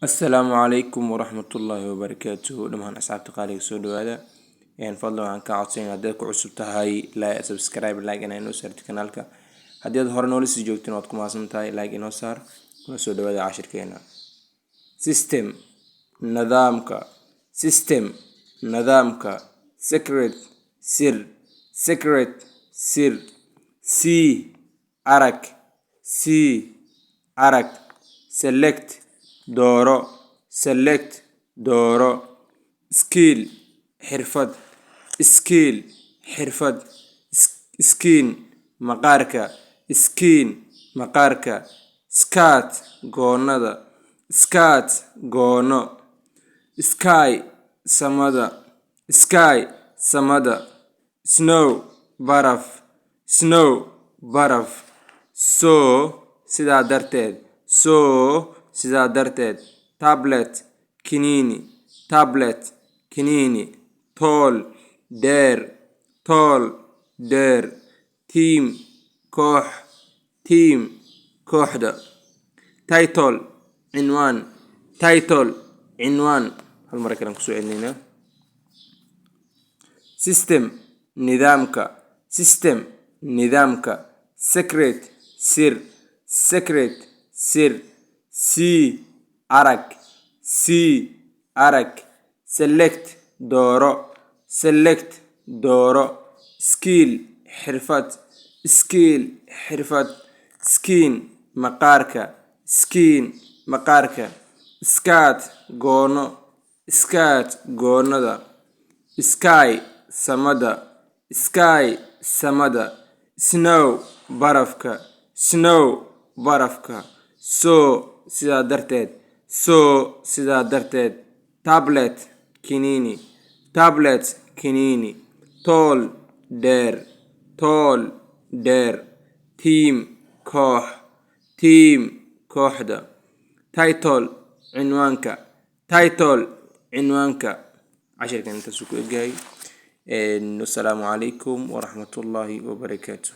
Assalaamu calaykum waraxmatullaahi wabarakaatuhu. Dhammaan asxaabta qaaliga, soo dhawaada. Fadlan waxaan kaa codsanaya, haddaad ku cusub tahay, subscribe, like inaa inoo saarto kanaalka. Haddii aad hore noola sii joogtin, waad ku mahadsan tahay, like inoo saar. Kuna soo dhawaada cashirkeena. System, nidaamka. System, nidaamka. Secret, sir. Secret, sir. See, arag. See, arag. Select, dooro. Select, dooro. Skill, xirfad. Skill, xirfad. Skin, maqaarka. Skin, maqaarka. Skirt, goonada. Skirt, goono. Sky, samada. Sky, samada. Snow, baraf. Snow, baraf. So, sidaa darteed. So, sidaa darteed. Tablet, kiniini. Tablet, kiniini. Tall, dheer. Tall, dheer. Team, koox. Team, kooxda. Title, cinwaan. Title, cinwaan. Hal mar kale aan kusoo celinaynaa. System, nidaamka. System, nidaamka. Secret, sir. Secret, sir. See, arag. See, arag. Select, dooro. Select, dooro. Skill, xirfad. Skill, xirfad. Skin, maqaarka. Skin, maqaarka. Skirt, goono. Skirt, goonada. Sky, samada. Sky, samada. Snow, barafka. Snow, barafka. So, sidaa darteed. So, sidaa darteed. Tablet, kiniini. Tablet, kiniini. Tall, dheer. Tall, dheer. Team, koox. Team, kooxda. Title, cinwaanka. Title, cinwaanka. Cashirkan intaasuu ku egyahay. Wasalaamu calaykum waraxmatullaahi wabarakaatu.